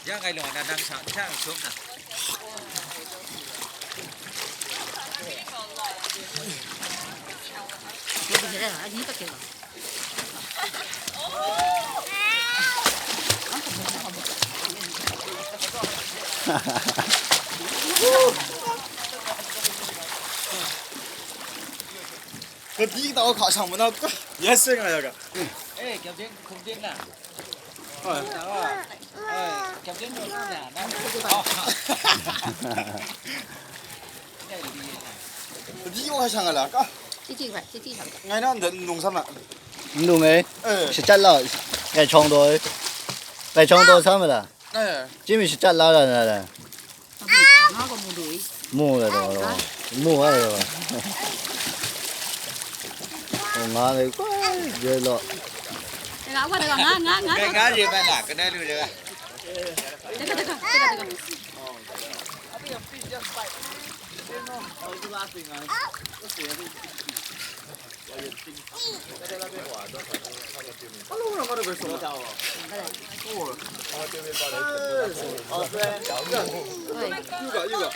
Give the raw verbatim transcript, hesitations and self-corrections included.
Ya ngai lung na nang sa, sa sum na. Ka di ka tau hka shang ma na ka. Yes, sing a ya ka. Eh, kyau ding, kum ding na. Oi. Tawa. Oi, kyau ding na na. Na. Oh. Ka di ka hka shang a la ka. 这这一块，这这一块。 Ngai na nda nung sam na. Nung ai. Eh. Shi chat la. Kai chong do. Kai chong do sam la. Eh. Jimmy shi chat la la la. ငါကမူလို့ မူလည်းတော့မူရတယ်တော့ဟိုငါလည်းကွယ်ရဲတော့ တကဝတကငါငါငါ ကဲငါးရေပန်းလားကနဲလူတွေကတကတကတကတက Hello, hello, hello, hello. Oh, oh, friend. You got, you got.